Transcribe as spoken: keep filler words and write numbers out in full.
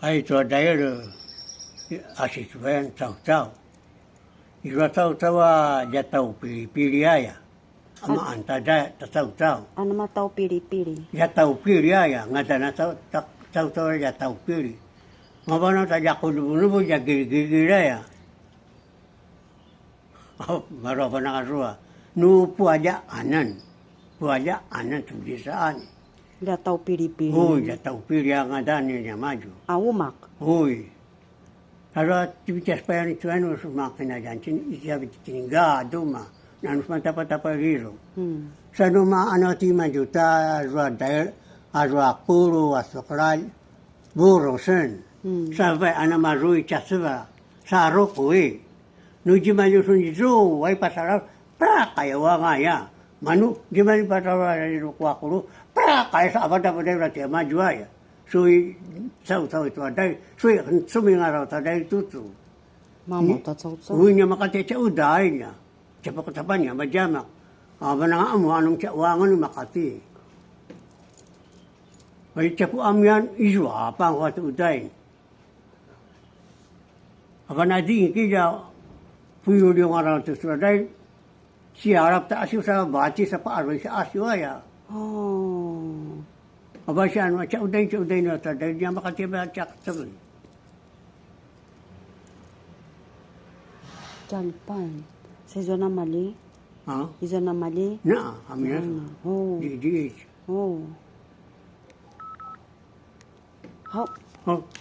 Aicu a drail a sicuayan caucau. Izua caucau a ljatau pilipili aya. Amaan ta dra-, ta caucau. Anema tau pilipili? Ljatau pili aya, ngadan a cau-, ta-, caucau a ljatau pili. Mavan a ta ljaqulevulevu ljagiligili aya. Au, maru avan anga zua. Nu pualjaanan. Pualjaanan tu drisaan. Ljatau pilipili. Ui, ljatau pili a ngadan niamadju. A umaq. Ui. Azua tivitjas payan i tuanu su makinaljan cin, izua vitikininga duma, nanu su matapatapa riru. Hmm. Sa numa anu timadju ta azua drail, azua qulu, a suqelalj, vuru sen. Hmm. Sa vai ana mazui tjaseva, sa ruqui. Nu djemaljun sun izu, vai pasalav, praq aya uanga aya. Manu, djemaljun pasalav aya ruqu a qulu, praq aya sa avadavadai ura tiamadju aya. Sui caucau i tua drail, sui sumingaraw ta drail tucu. Mamaw ta caucau. Ui nia makati a tja uday nia. Tja pakatapan nia madjamaq. A vananga amu anum tja uangan makati. Ui tja ku amian izua pang hua ta uday. A vanading kija puyuliung araw tu sura drail. Siarap ta asiw sa vati sa pa'arui sa asiw aya. Oh. Aba siya anu, tja uday, tja uday na ta drail nia makati ba tja katengel. Tjalpan. Sa izua namali? Ha? Izua namali? Na, amin. Oh. Di, di. Oh. Hau. Oh.